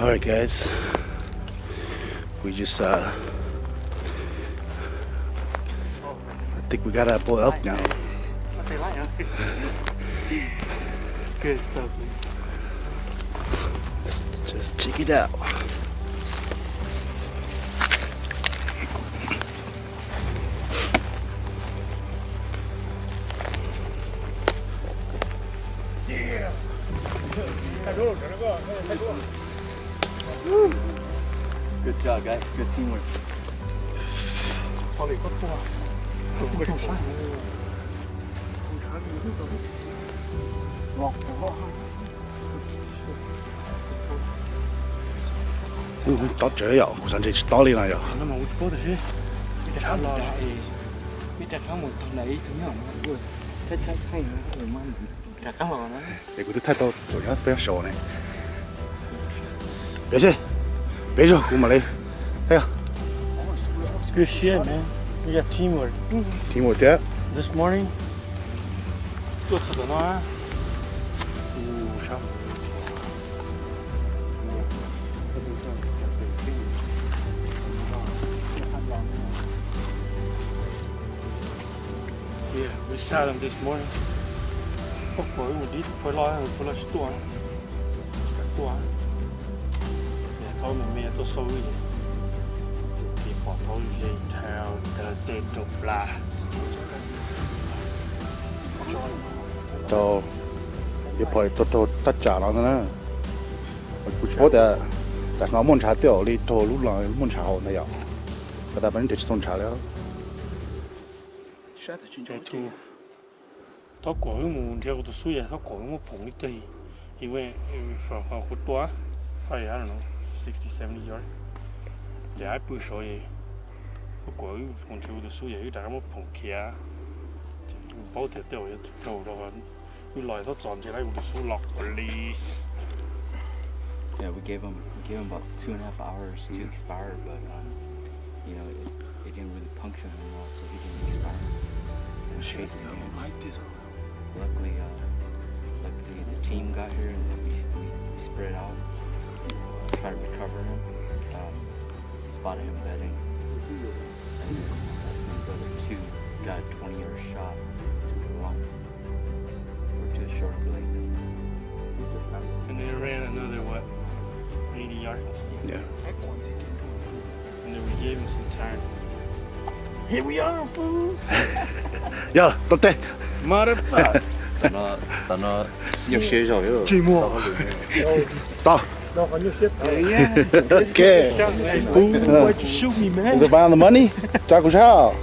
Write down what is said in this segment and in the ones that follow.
All right, guys. We just, uh, I think we got our boy up now. Good stuff, man. Let's just check it out. Good job, guys. Good teamwork. Tob tsev yom, kuv xav ntshe tsis tob li no yom. Es kuv twb thaij tau txuas nyob peb saud ne. Peb seb, peb zog kuv mam li. Good shit, man. We got teamwork. Teamwork thiab. This morning, tuaj txog tom no. Yeah, we shot him this morning. Poj kuam wb mus dib tus phaw loj, tus phaw loj tsis tuaj, tsis kam tuaj. Ces thaum me me tuaj xauj wb ces pom thaum ze thaum ntawd tej rau plas. Rau, ces pom tus raug tab tsam no ntag na. Kuv tsis paub tias tam sim no muaj ntshav twb ua li raug lub los muaj ntshav hauv ntag yom. Pas tas pas neb nrhiav tsis tau ntshav li. Thaum kuv mus nrhiav kuv tus xub yam, thaum kuv muab phoom ib teg, he went from qhov kuv tuaj, probably, I don't know, sixty, seventy yards. Ces wb pw saud, thaum kuv mus nrhiav kuv tus xub yam wb rov qab muab phoom khiav. Ces kuv paub tias tej zaum yuav raug rau, wb los txhob txog nrhiav kuv tus xub los police. Yeah, we gave him, we gave him about two and a half hours to expire, but, um, you know, it, it didn't really puncture him well, so he didn't expire. And chased him in. Luckily, uh, luckily the team got here and then we, we, we spread out, try to recover him. Um, spotted him bedding. And then that's when brother two got a twenty yard shot to the lung. Or to the shoulder blade. And then it ran another, what, eighty yards? Yeah. And then we gave him some time. Here we are, fool. Yog, tau teg. Motherfucker. Tam no, tam no nyuaj siab zog li. Tsis muaj. Tau. Ok. Is the buy on the money? Tsa kuv sab.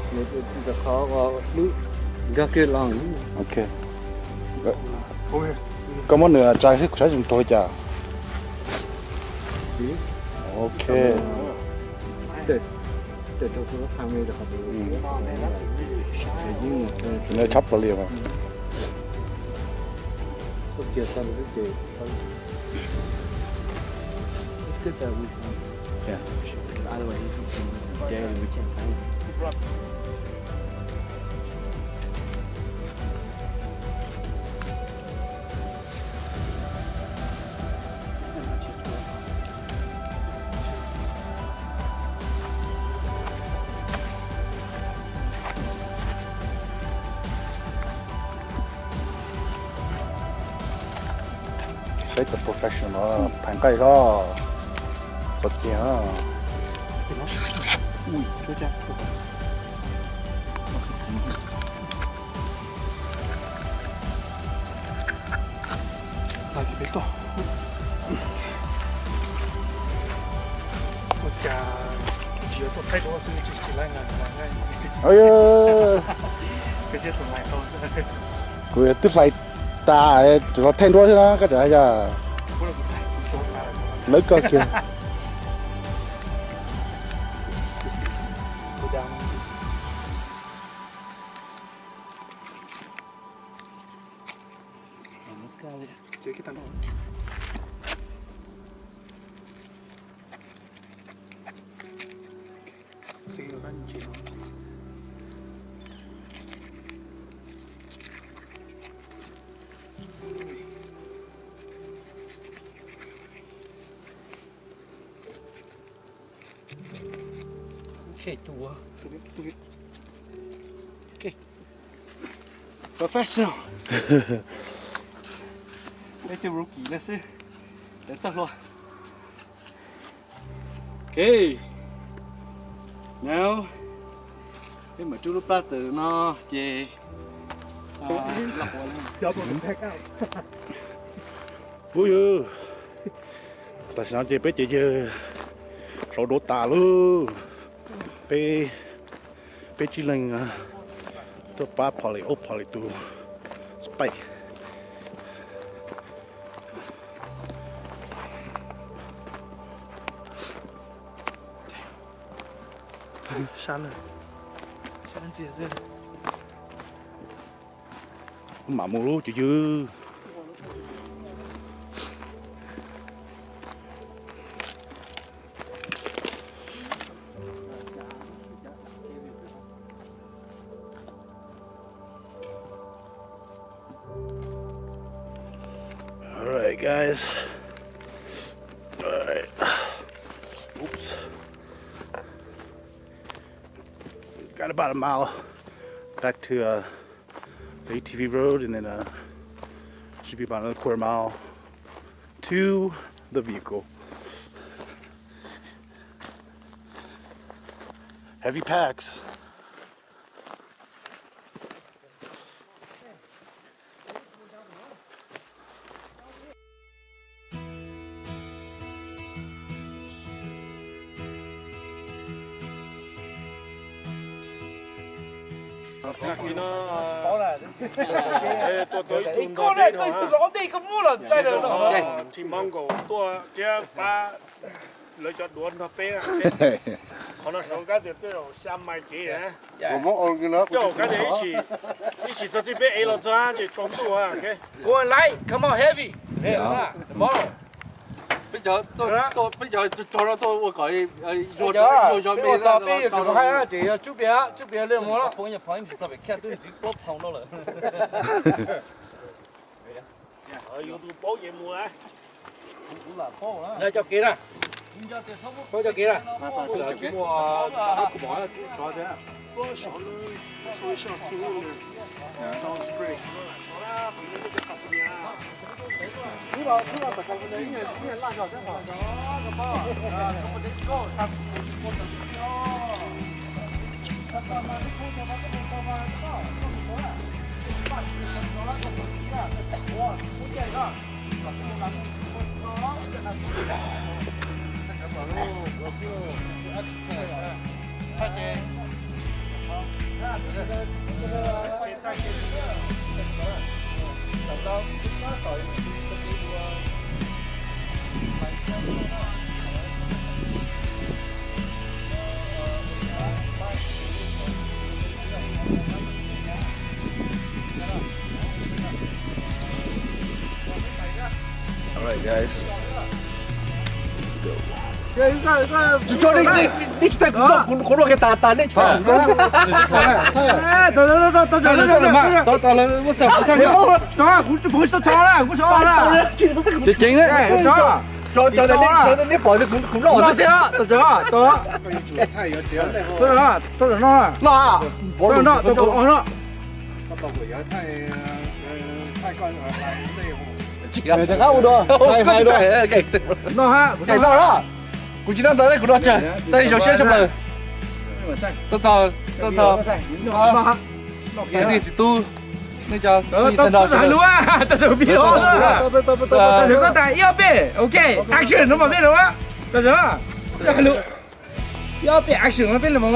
Ok. Koj muab nws tsa seb kuv saib tseem raug li cas. Ok. Nws tshab plaws li mas. It's good that we found him. Yeah. Otherwise, he's dead and we can't find him. Saib tus professional no phais nqaij zog. Txog tiag. Ua cas tsis yuav tuaj thaij duab xwb, tsis tsis laib nqa nqa. Koj siab tus hlais tau xwb. Kuv twb hlais tas, tsuas thaij duab xwb na, koj tseem hais yog. Lawv koj kiag. Khe tus, khe. Professional. Peb cov rookie no xwb. Lawv txoj hlua. Ok. Now, peb mam rub lub plab tawm no ces ub yw, tam sim no ces peb cov yawg hlauv duav tas lauj. Peb, peb tsib leeg tuaj pab phom li ub phom li tus space. Sab lawm, sab ntxiag xwb. Mam mus lub cov yawg. All right, guys. All right. Oops. Got about a mile back to uh, the A T V road, and then uh, should be about another quarter mile to the vehicle. Heavy packs. Tus no, Tsis Mab Nkaus tuaj thiab pab lawv cov duav nrog peb. Qhov no Suav Kab tias tej zaum xya mais kev, coj Kab tias ib sim txog txij peb ev los txog ces tsaus ntuj. Go light, come on, heavy. Peb cov tog no tuaj ua kom yuag zog me, peb yuav tsub pias, tsub pias li mus. Yus tus paub ces mus. Coj kev na, coj kev na. All right, guys. Go. Tsis tso nej, nej tsis thaij kuv no, kuv no ke tas tas nej tsis thaij kuv no. Tsis tso, kuv tsis phoov tso na, kuv tso na. Tseem ceev na. Tso, nej pom kuv noj xwb. Noj, noj, noj. Noj ha, kuv tsis noj ntawd, kuv noj tsawg, tab sis zoo siab tshaj plaws. Tuaj txog, tuaj txog. Kwv tij txiv tub, nej cov, tau lub, tau lub, koj tas ib ob peb, ok, action no mas peb lub, tau lub. Ib ob peb action mas peb lub mus.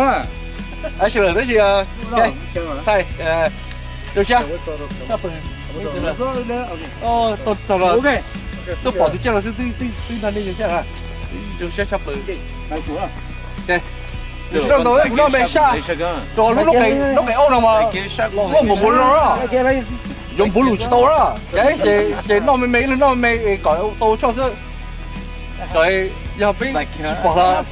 Action lawm tab sis, thaij, zoo siab. Tau txog los, tuaj pom tus tsiaj los xwb twb nrog nej zoo siab, zoo siab tshaj plaws. Tsis tau ntau, kuv noj me sab, rau lub, lub qe auj no mas muaj npaum npaum no, yuav npuv lus tsis tau na. Ces noj me me ib leeg noj me me kom tau choj xwb. Yog peb tsis pom los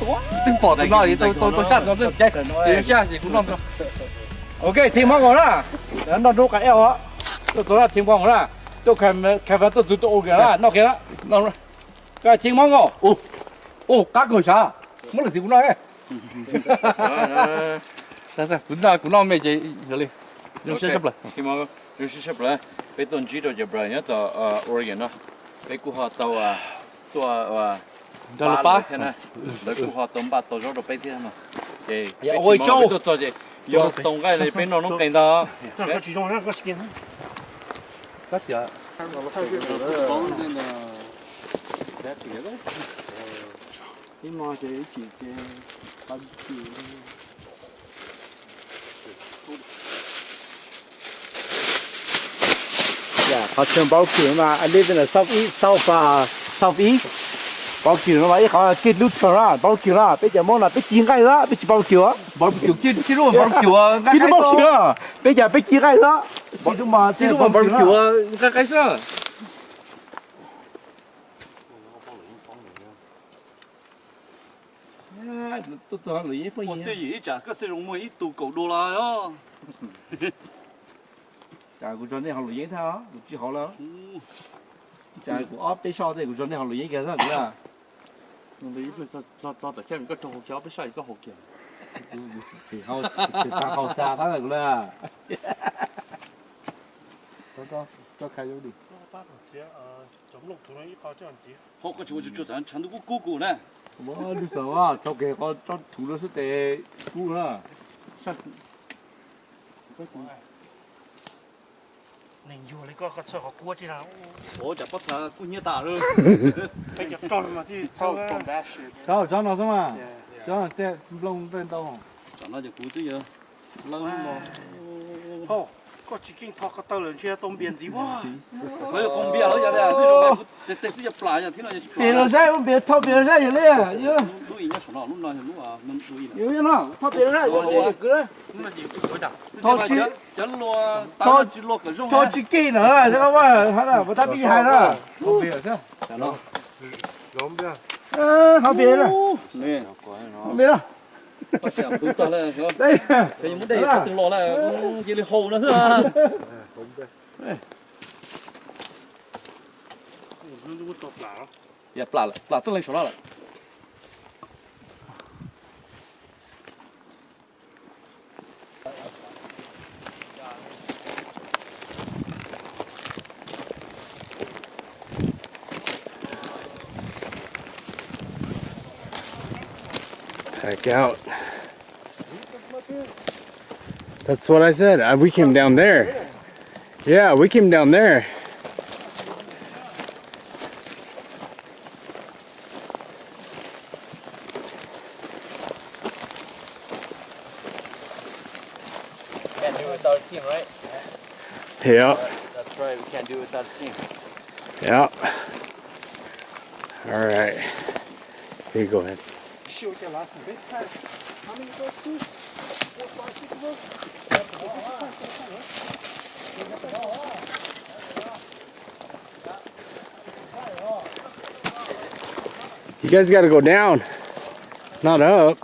twb pom tus no tau sab no xwb, ces zoo siab ces kuv noj. Ok, Theej Hmoob Ngaum na, noj lub qe auj, tuaj txog Theej Hmoob Ngaum na, tuaj kha tuaj txug tuaj ua na, noj kiag na. Theej Hmoob Ngaum. Ua qab kawg xyav, muab lawm txiv kuv noj. Kuv noj, kuv noj me ces yog li zoo siab tshaj plaws. Zoo siab tshaj plaws. Peb tuaj ntsib rau cov brother nyob tom Oregon no. Peb kuj ho tau tuaj nrog lawv pab thiab na. Lawv kuj ho tau npaj tau zaub rau peb thiab no. Ces peb tsis mus peb tuaj txog ces yog tau nqaij li peb noj noob qes ntag. Koj tsis zoo na, koj tsis kiag. Koj tias Yeah, qhov chaw barbecue no, I live in the southeast, south, uh, southeast. Barbecue no mas ib qhov kiag lub rog na, barbecue na, peb cov Hmoob no peb ci nqaij xwb, peb tsis barbecue. Barbecue, ci lub barbecue, ci lub barbecue, peb cov peb ci nqaij xwb. Ci lub barbecue, nqaij qaib xwb. Ua twj ywm ib tsam koj xav zoo muag ib tug kaum dollar os. Tsam kuv tso nej hauv luam yeeb thiab, kuv tsis hauv lawm. Tsam kuv ob peb soj tej kuv tso nej hauv luam yeeb kiag xwb kuv na. Txog tom chaw koj rau hauv kiag ob peb soj koj hauv kiag. Kuv tsis hauv, tsis xav hauv xa tab kuv na. Koj kha yob di. Hauv koj tsis ua tsuag tsuag tshav ntuj kub kub kuv na. Muab lub xav rau kev qo tsob thuv lub xwb tes kub na. Neeg yuag li koj, koj txhawj qhov kub tsis na. Ua cas pob txha kub hnyiab tas lawm. Peb cov rog mas thiaj txhawj. Tsob no xwb mas, tsob no tej nplooj tej ntau. Tsam no ces kuv twb yog lawb no. Koj tsis keej tho ko taw lawm ntshe tau npias ntxiv mas. Qhov yog qhov npias los yog tias tej xwb yog plam yog thib no yog tsis plam. Tes los saib, npias thau tes los saib yog li. Lub ib nyob saum no, lub no yog lub, lub ib no. Thau tes los saib, lub no ces kuv cov lua, tsis lua kom zoo, thau tsis keej na, puas tab pib hais na. Hauv npias na. Hauv npias na. Muab de qhov twg los na, cia li hau no xwb. Plam, plam txoj leeg saum no lawm. Back out. That's what I said. Uh, we came down there. Yeah, we came down there. Can't do it without a team, right? Yeah. That's right, we can't do it without a team. Yeah. All right. Here you go, man. You guys gotta go down, not up.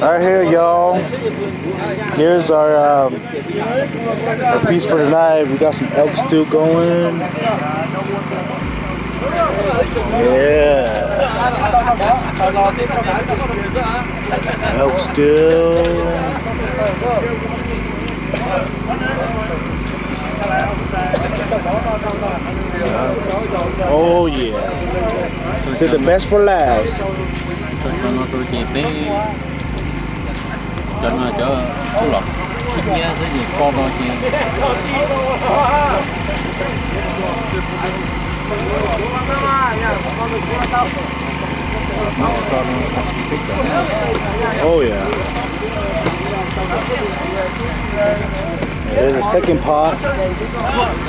Right here, y'all. Here's our, um, our feast for tonight. We got some elk stew going. Yeah. Elk stew. Oh yeah. Save the best for last. Cov no rau ces peb, cov no cov tsuj los khib nyiab xwb ces koj no ces Oh yeah. There's a second pot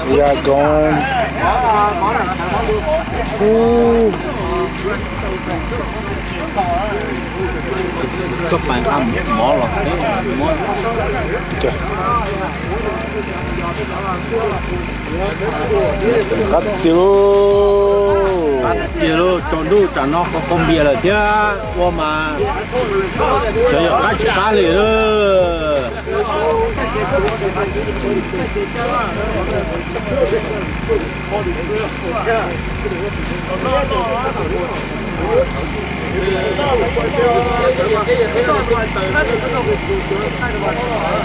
we got going. Ooh. Koj pais nqa mov los peb mov. Qab tiag lauj. Tiag lauj, tsaus ntuj tsam no qhov qaug npias lawm thiab ua mas xyov yog qab tsis qab li. Oh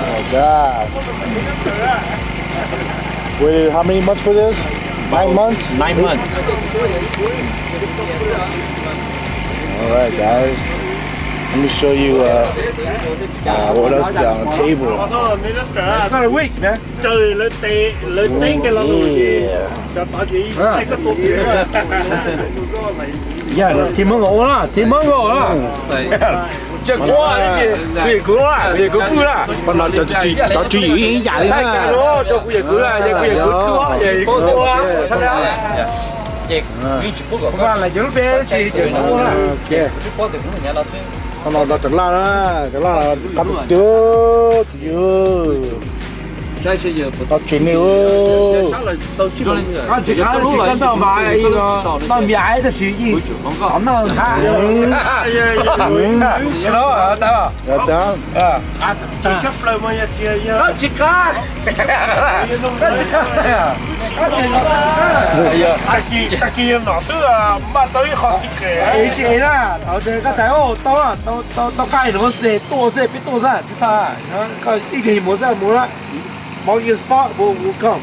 my God. Waited how many months for this? Nine months? Nine months. All right, guys. Let me show you uh, uh, what else we got on the table. It's not a week, man. Tsis muab nkaus ua na, tsis muab nkaus ua na. Kuv yawm kuv na, kuv yawm kuv fwj na. Cov tswv yim ib yam li na. Kuv yawm kuv na, kuv yawm kuv. Qhov no los cov laj na, cov laj qab tiag tiag. Tau tsev me. Tsis qab tsis qab noj mas ib no noj mias tab sis yeej xav noj hab. Tsis qab. Tag kis yog nom twb npaj tau ib qho xi qes. Es tsis es na, thaum koj tais tau, tau qab es no xes tuaj xwb peb tuaj xwb tsis txhaj. Koj ib pliag mus xwb mus na. Hmoob ib spot mus mus koj.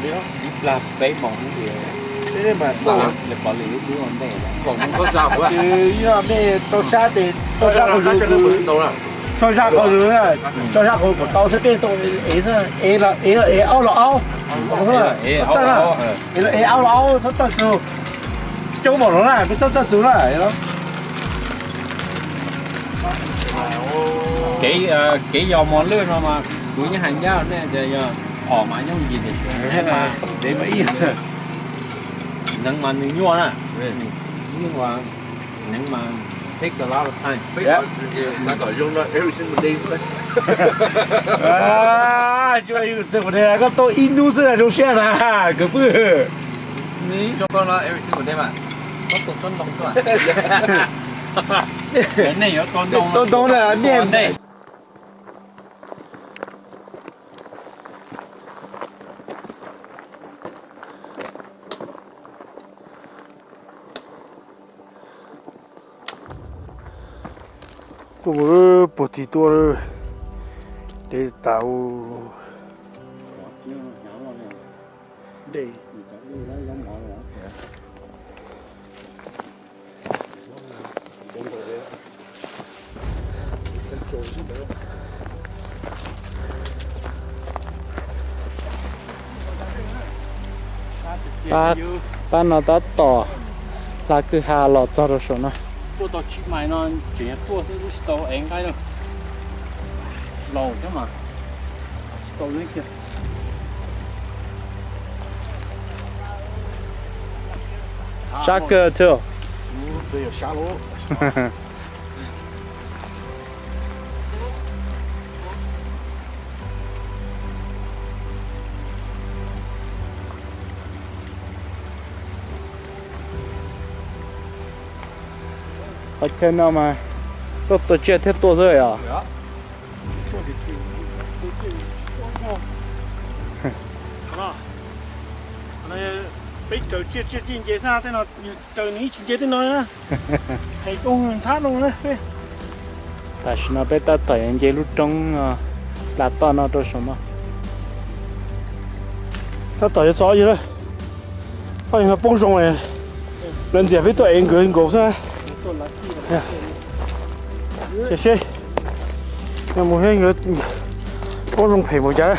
Ib plag peb moos hnub tias, nej pom li lub ntej, nej rau sab tes, rau sab qhov zus, rau sab qhov zus, rau sab qhov kom tau xwb peb tau es xwb, es los es, es aub los aub, txawj na, es los es aub los aub txhob txawj tus, coob npaum no na peb txhob txawj tus na. Kev, kev yos mos lwj no mas kuv yeej hais ncaj nej tias yog phom mas yooj yim tiam sis neeb mas, neeb mas nws nyuaj na. Neeb mas takes a lot of time. Koj tuaj ib hnub xwb zoo siab na kwv pwj. Tua ntoo na nej. Tuaj mus puag tim tuaj, dev tas. Pab no tab tom hla kwj ha los txog rau saum no. Tuaj tau tsib mais no tseem yog tuaj xwb, lub tsis tau ev nqaij lawm. Laus thiab mas tsis tau li kiag. Sab kawg thiab. Qhov chaw no mas tuaj tua tsiaj thiab tuaj xwb os. Peb raws tsiaj tsiaj txij nce xwb, tej no raws nws ib tsis nce tej no na. Hais koj ntxhab no na. Tam sim no peb tab tom yuav nce lub roob no, hla toj no rau saum no. Tab tom yuav txog yog lawm, poj niam poob zoo, lawv ntxias peb tuaj ev nkawd nkaus xwb. Ces seb mus poob zoo phem npaum cas.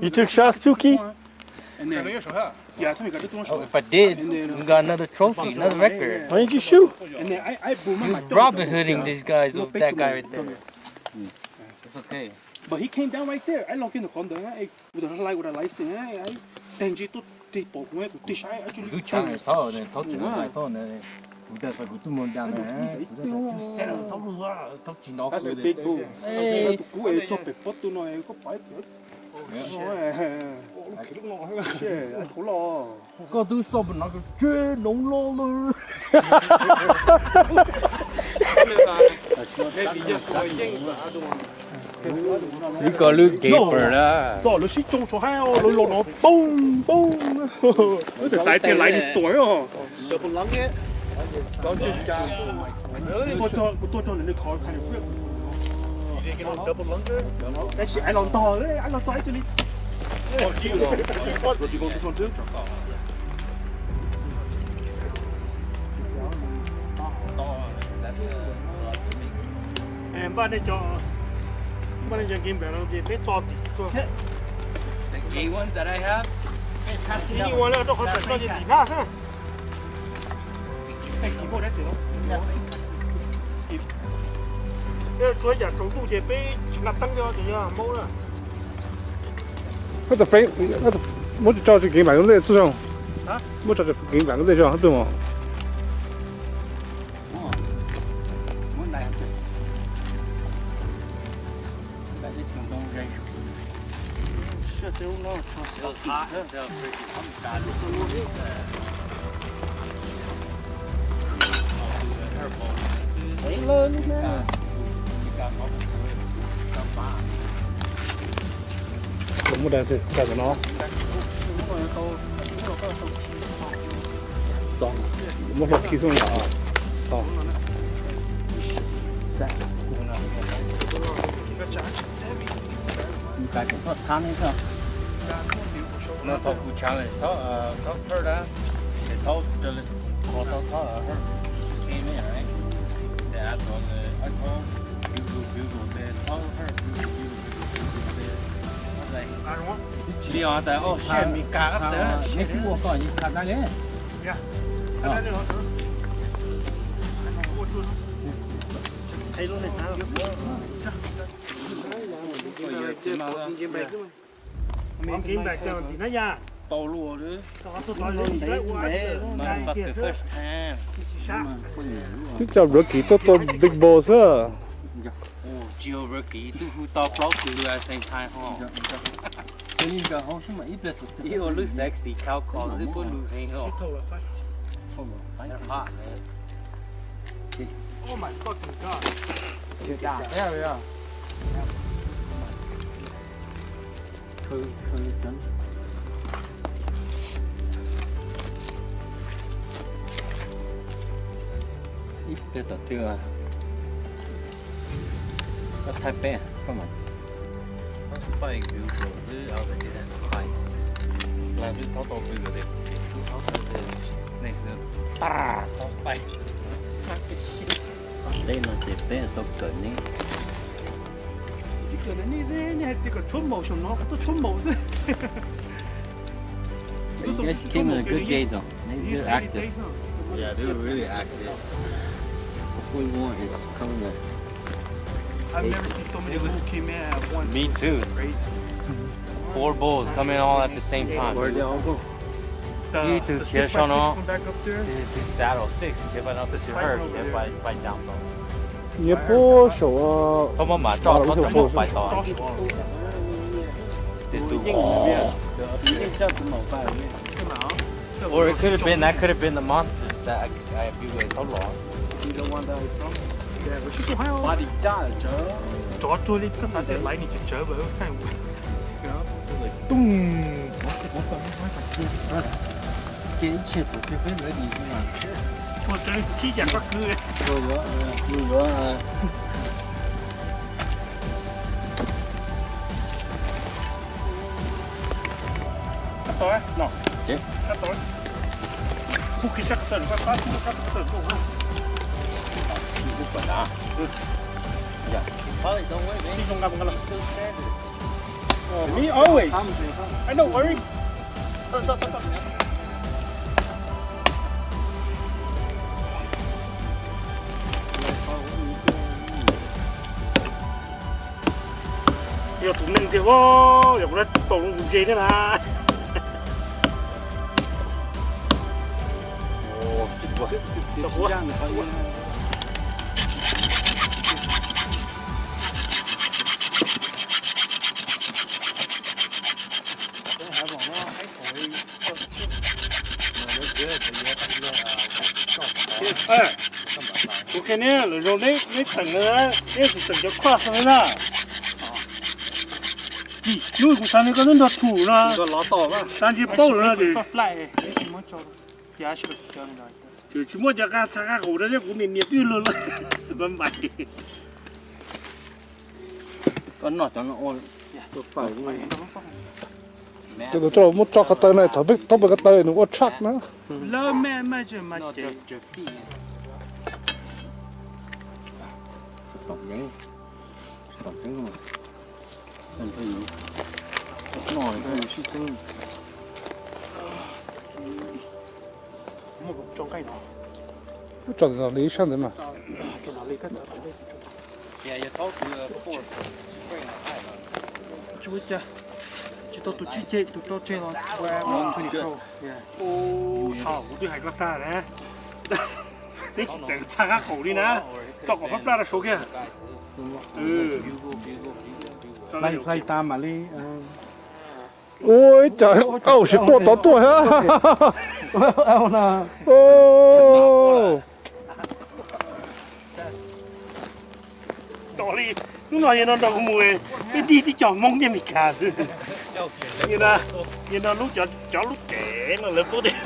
You took shots too, Key? And then, yeah, tell me, got this one. Oh, if I did, we got another trophy, another record. Why didn't you shoot? And then I, I boom my. You Robin Hooding these guys with that guy right there. It's okay. But he came down right there. I look in the corner. I with a light, with a license. I, I, then you took the people went to this. I actually. Good challenge. Thov ne, thov tsis no thov ne. Kuv tas kuv twb mus da ne, kuv tas kuv tsis no. That's a big bull. Kuv es tuaj pem pob tu no, koj pais. Koj twb xauj pem no, tse noov lo lawm. Lub ko lub kev pawg na. Txoj lawv sib tsoo saum hab, lawv los no poob poob. Wb twb xav tias laiv li store os. Kuv tuaj tso nws li qhov. Tab sis ai los ntog, ai los txog ib tug li. Npaj nej cov, npaj nej cov game no ces peb tso tim. Ua lawm rau qhov txawm tso ces tim na xwb. Tsuas yam tsaus ntuj ces peb tsis nqa teeb thiab ces yog maub na. Muab tso kev npam ntej txog zoo. Muab tso kev npam ntej txog twg mos. Muab da tam no. Muab hlo khi xwb yom. Mus kais kuv thoj thab ne xwb. No thaum kuv challenge thaub, thaub hawj na, ces thaub raws li qhov tau thaub hawj khe me yom, ces a tuav nws ob thaub Google Google ces thaub hawj Google Google Google ces, twb tsis li os tas, oh shit, Meskas qab tawv, neb twb ua koj yeej tag na li. Tau luaj. Motherfucker first time. Twb cov rookie tuaj tua big bowl xwb. Tsis yog rookie, twb hu tau plaub tus lwm at the same time ho. Ib ua lub sexy cow call xwb puab lug heev os. Oh my fucking god. Ib pliag tom twg koj thaij peb, koj mas. Spike view xwb, las twb thaub tau view lawm, next thaub spike. Teb no ces peb tau kawm ne. Tsis kawm ne, nej hais tias kom tshuab maum saum no, koj tuaj tshuab maum xwb. You guys came in a good day though. They're active. Yeah, they're really active. What's going on is coming up. I've never seen so many people came in at once. Me too. Crazy. Four bulls coming all at the same time. Where they all go? Ib tug khiav saum no. This saddle six, khiav pais no, tus herd khiav pais down below. Nyias puag saum. Thaub muab mas tso, thaub tsis muab pais tod. Tus, or it could have been, that could have been the monster that I, I, we were thaub los. Tsov tsuag li koj xav tias laiv nws tsawv tsawv. Ces ib txhia tus twg peb lawv dim xwb mas. Ua tsev khib yam koj kwv. Koj tau no. Koj tau. Khub khi sab ko taw, koj pab khub sab ko taw. Khub pam na. Tij zoo nqa mus nqa los. Me always. I no worry. Yog tus neeg tiag, yog kuv tau lub kuv ze thiab na. Kuv qhia neb lawm zoo, neb teem na, neb tsis teem cov khuaj xwb na. Hnub kuv xav nws koj twb nrog tshum no, tag ntshe paub lawm no. Tsis muab cov qab txha qab qaum rau thiab, kuv niam niam twb luag lawm. Cov tus tso muab tso ko taw na, thaum peb toob pem ko taw nws ua tshaj na. Tso li ib sab ntawd mas. Tsis tau tus tsib ceg, tus rau tseg los. Kuv twb hais koj tag na, neb tsis teem txha qab qaum li na, tso kom fab fab rau saud kiag. Hlais tas mam li. Ua ib co auj sim tuaj tod tuaj thiab. Hnub no yog no nrog kuv mus, peb dig tib co Hmoob ntiaj Meskas xwb. Yog no lub cov lub cev no lawv pub tias.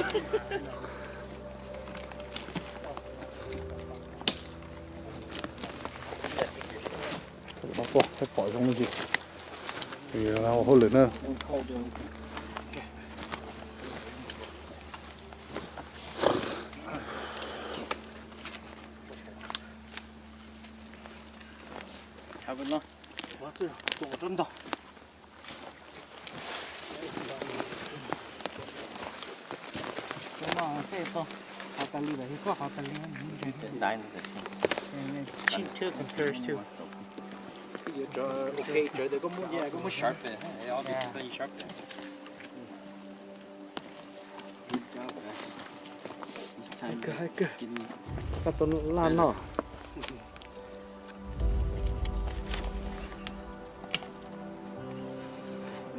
Pom zoo li hauj lwm na. Cheap too compares to. Koj muab sharpen, all the things you sharpen. Hais kawg, hais kawg. Koj tus laj no.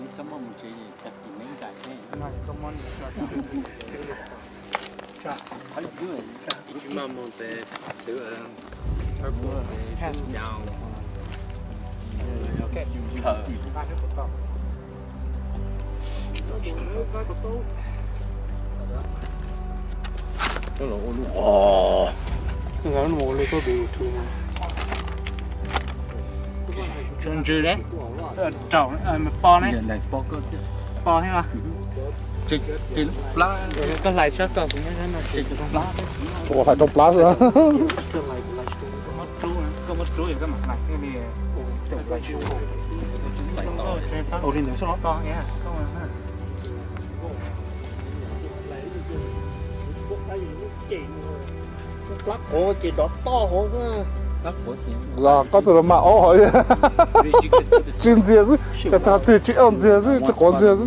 Ntsis ne, rau pos ne, pos thiab mas. Koj hlais sab ko, kuv nyob sab no. Hlais rau plab xwb. Koj muab rub, koj mam hlais thiaj li. Ua li ntawd xwb los. Plab quav ces dov toj hauv xwb. Los koj tus los mas aub hauv. Tsis ntxias xwb, cov tag twg tsis aub ntxias xwb, tsis quav ntxias xwb.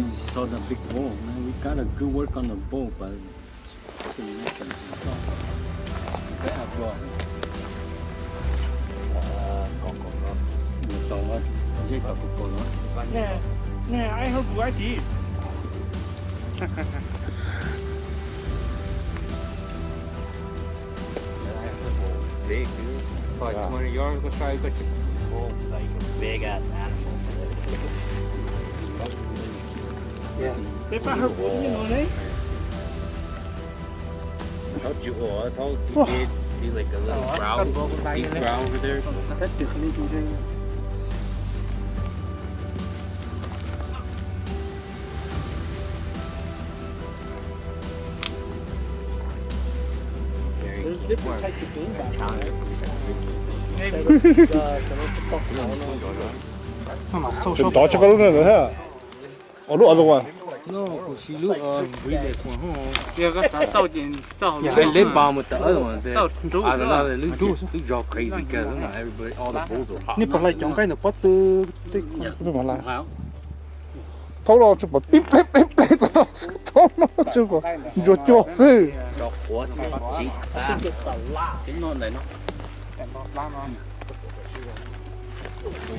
Big, dude. Probably twenty yards, go try, go check. Oh, like a big ass animal. Yeah. Peb pab hawb kuv ib no ne. Told you, oh, I told D J do like a little growl, deep growl over there. Very good. Tus tod tsis koj lub no thiab. Ua lub other one. No, kuv siv lub Breedless one. Yog koj xav xauj ces xauj hauv lub. Leb npas mus tawm ub mas nrub, lub nrub xwb twb zog crazy guys, everybody, all the bulls were hot. Nej pom hlais cov nqaij ntawm pob tw tej. Thaub los tsuas pom pib pleb peb pleb thaub no tsuas pom ntsuag cuag xwb.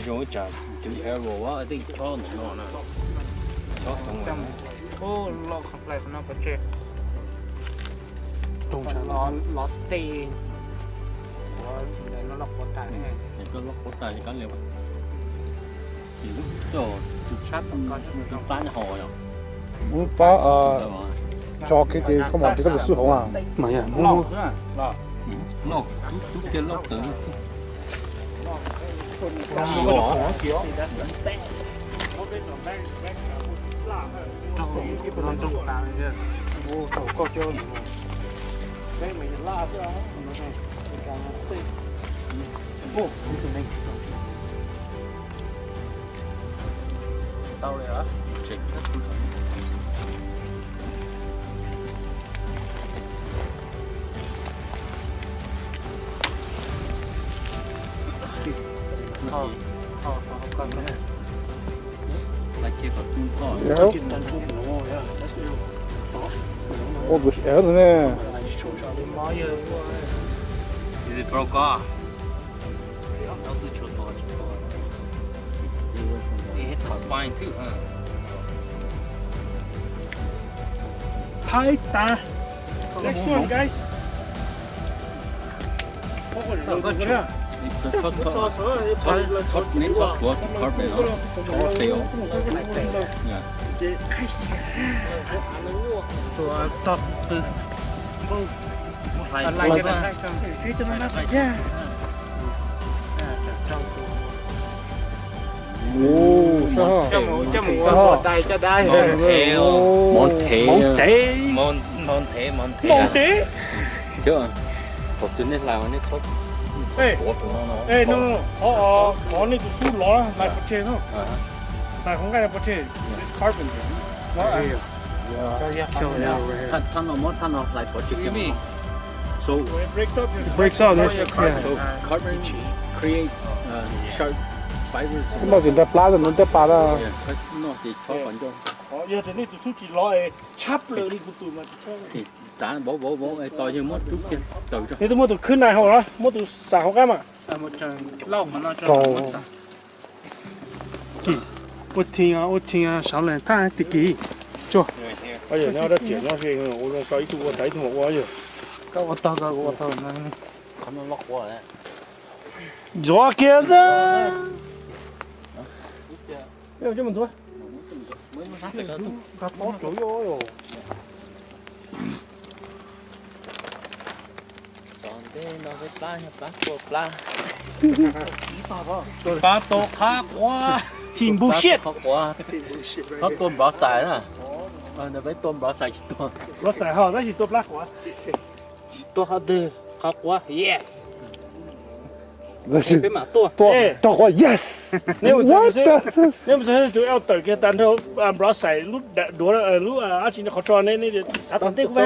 Zoo ib tsam tus hero a, tej chob ntawm no na, chob xeev. Loj qhov plais no pov tseg. Los stay. Ua ntawm no loj quav tas. Koj loj quav tas ces koj liam. Ces lub coj tus tshab tus plab nyob hauv yom. Lub plab tso kiag ces koj mam li koj tus xub hauv a. Mas yog loj, loj, tub tub kiag loj tawm. Ua tus ev ne. Is it broke off? It hit the spine too, huh? Thaib tas. Next one, guys. Neb txhob tuav carbon no, chob fail. Tog qw. Mos nthev, mos nthev, mos nthev, mos nthev. Thaum twg nej hlais nej txhob tuav tus no no. Qhov nej tus xub lov hlais pov tseg no. Hlais qhov nqaij no pov tseg. Carbon. Thaj no muab thaj no hlais pov tseg. So it breaks up, so carbon create sharp fibers. Noj ces nrag plab no nrag plab da. Noj ces chob qhov ncauj. Yog tias nej tus xub tsis lov es tshab plaws li kuv tus mas tsis tshab. Tav vauv vauv vauv es tos yawg muab rub kiag taws tso. Nej twb muab tus khwb nais hauv los muab tus xam hauv qab mas. Ua thij ua thij sawv lees thaj tib ki. Tsuag. Ua zoo tso ib tug ua tas ib tug mam ua yog. Koj ua tau koj ua tau. Qhov no loj quav. Ntxuav kiag xwb. Coj mus ntxuav. Nqa tob tsuav yog. Tom ntej no peb plab yog plab tua plab. Plab tua qab quav. Tsis npug siab. Qab quav. Txhob tua nplov xais na. Peb tua nplov xais tsis tua. Nplov xais ho tab sis tua plab quav. Tua qhov twg? Qhov quav, yes. Peb mam tua. Tua quav, yes. Neb mus txog tus elder kiag tas nrog nplov xais lub duav lub dab tsi qhov tso ne, xav tom ntej kuv,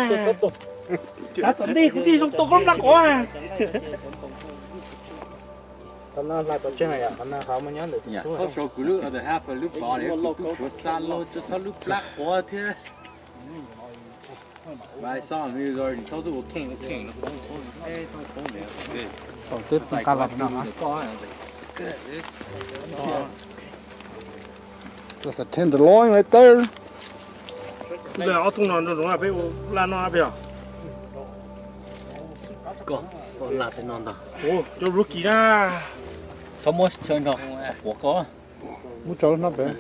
xav tom ntej kuv thiaj zoo tua koj lub plab quav. Qhov no hlais pov tseg na yom, qhov no qhov muaj nyob ntawm tus tub. Thaub sau kuv lub other half lub body, kuv tub tshuav xa los tso txhob lub plab quav thiab. But I saw him, he was already, Thaub twb ua kheej ua kheej no, poob poob poob poob. Twb tsis nqa los no. That's a tenderloin right there. Ob tug no zoo peb ua laj noj peb os. Koj, koj laj peb noj ntag. Cov rookie na. Txhob muab chaw nrog quav koj. Muab tso no pem.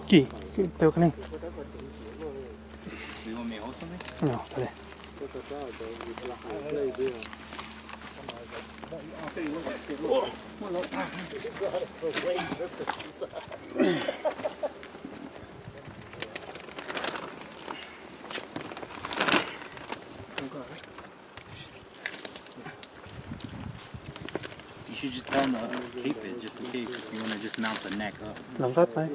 Kis, tau koj ne. You should just tell them to keep it, just in If you wanna just mount the neck up. Lawv nqa pais.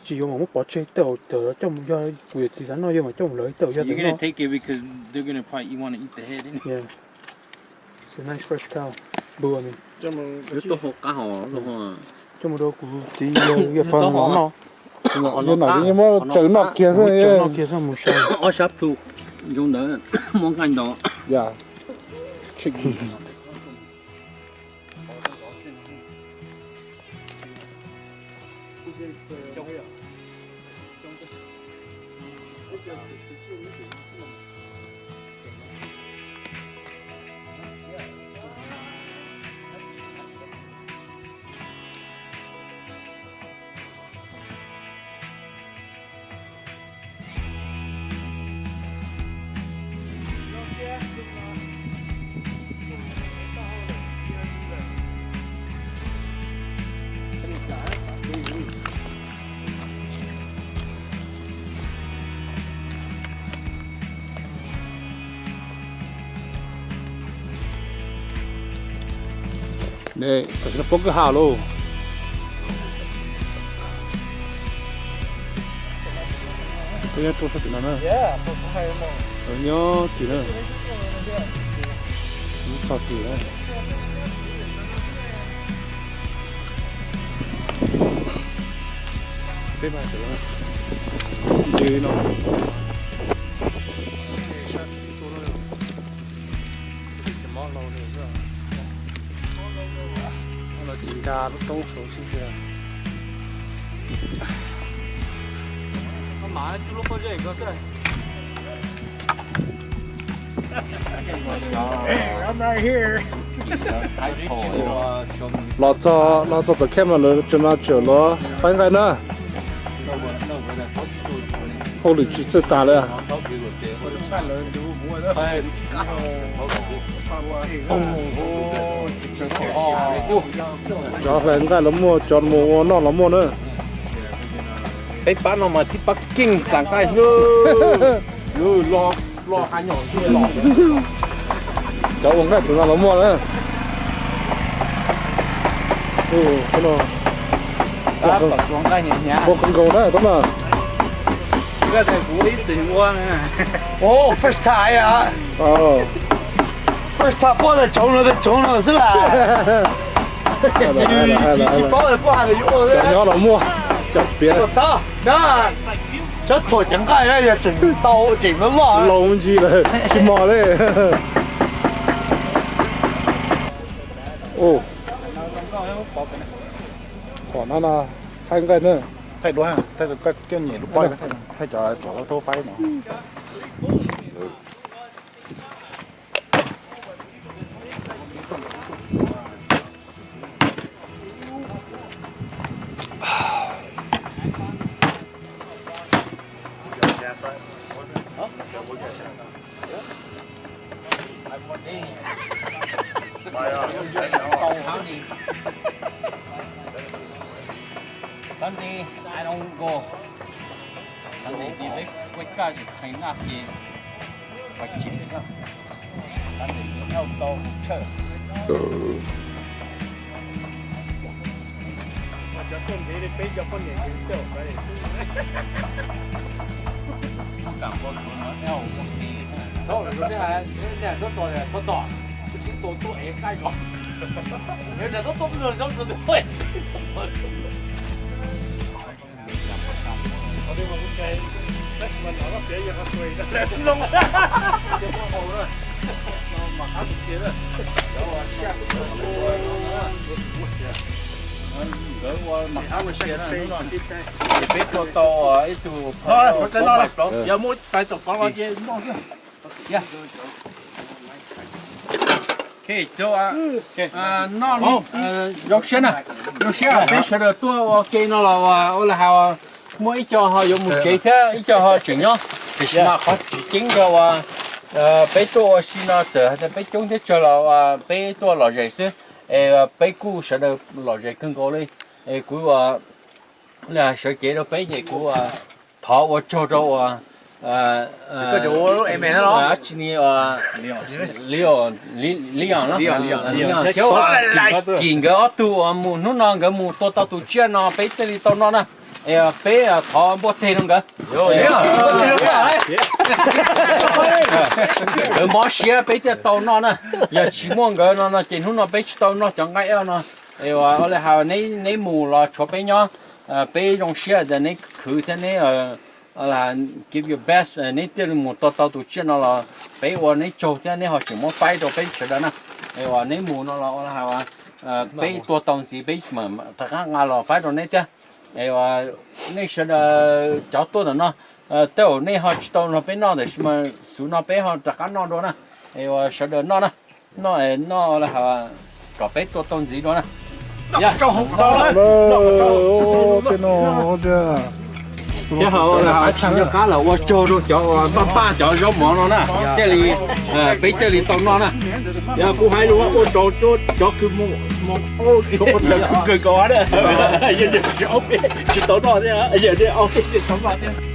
Tsis yuav mas muab pov tseg tawm, tawm coj mus, yog kuv yuav txiv xav noj yog mas coj mus lawv tawm yog. You're gonna take it because they're gonna probably eat, wanna eat the head anyway. Yeah. It's a nice fresh cow. Bua mi. Coj mus rau kuv txiv yawg Fas los noj. Yog no yeej muab tsaws noj kiag xwb. Noj kiag xwb mus sai. Ob sab plhu zoo ntawd muab nqaij ntau. Yeah. Chicken. Ne, tam sim no poob kwj ha lauj. Peb nyob rau sab tim no na. Nyob tim na. Txog tim na. Peb mas tim no. Ces mob lauj li xwb. Los tis nra lub roob saud xwb tiag. Los txog, los txog tom camp mas lawv tseem no tseem los faib nqaij na. Hauj lwm tsis txawj tas li. Cov hlais nqaij los muaj, cov mus ua noj los muaj na. Peb pab no mas tib pab keej hlais nqaij xwb. Cov ua nqaij tus no los muaj na. Ua nqaij hnyav hnyav, ua kawg nkaus na tab na. Ua first time a. First time pom tau cov no, tau cov no xwb las. Tsis paub tias pom hais tias yuav ua. Cov nyob los muaj, cov piav. Cov thuam cev nqaij na yog tseem tau tseem loj loj. Laus me ntsis lawm tsis mos li. Tom no no thaij nqaij na. Thaij duab, thaij coj nyem lub pob, thaij cov tov taub faib no. Sunday I don't go. Sunday đi với quê cha thì thầy ngã thì phải chịu đó. Sunday đi theo tôi chợ. Cov tuaj ntev li peb cov poj niam ces coj peb xwb. Thaum lawm rau peb hais, niam tuaj txog, tuaj txog, tsis tuaj tuaj ev nqaij ko. Niam tuaj tuaj peb los zoo rau tus. Peb tuaj tau ib tug, yog muab tais tom pov los ces noj xwb. Noj zoo siab na, zoo siab peb sawv daws tuaj ua ke no los ua li hais, muaj ib co ho yuav mus tsev thiab ib co ho tseem nyob, tiam sis mas qhov tseem ceeb yog uas peb tuaj ua si no txawm hais tias peb coob thiab tsawg los peb tuaj lom zem xwb, es peb kuj sawv daws lom zem kawg nkaus li. Es kuv ua sawv cev rau peb ces kuv thov ua tsaug rau uas Tsis ni, Leon, Leon, Leon, Kim nkawd ob tug uas mus hnub no nkawd mus tua tau tus tsiaj no peb thiaj li tau noj na. Es peb thov npuaj teg rau nkawd. Nkawd mob siab peb thiaj tau noj na. Yog tsis muaj nkawd no no ces hnub no peb tsis tau noj cov nqaij no. Es ua li hais neb mus los tshuav peb nyob, peb zoo siab tias neb khwv thiab neb give your best, neb thiaj li mus tua tau tus tsiaj no los peb ua neb tsaug thiab neb ho tseem muab faib rau peb sawv daws na. Es uas neb mus no los ua li hais peb tua tau ntxiv peb mam rov qab nqa los faib rau neb thiab. Es uas nej sawv daws cov tuaj ntawm no, tej zaum nej ho tsis tau nrog peb noj tiam sis mas xub no peb ho rov qab noj dua na. Es uas sawv daws noj na, noj noj kom peb tua tau ntxiv dua na. Thiab ho tsis nco qab los ua tsaug rau cov uas npaj npaj cov zaub mov no na, thiaj li peb thiaj li tau noj na. Yog kuv hais lus ua tsaug rau cov kws mus, mus, mus, mus, mus, mus, mus, tsis tau noj thiab, yog ob peb tsis tau noj thiab.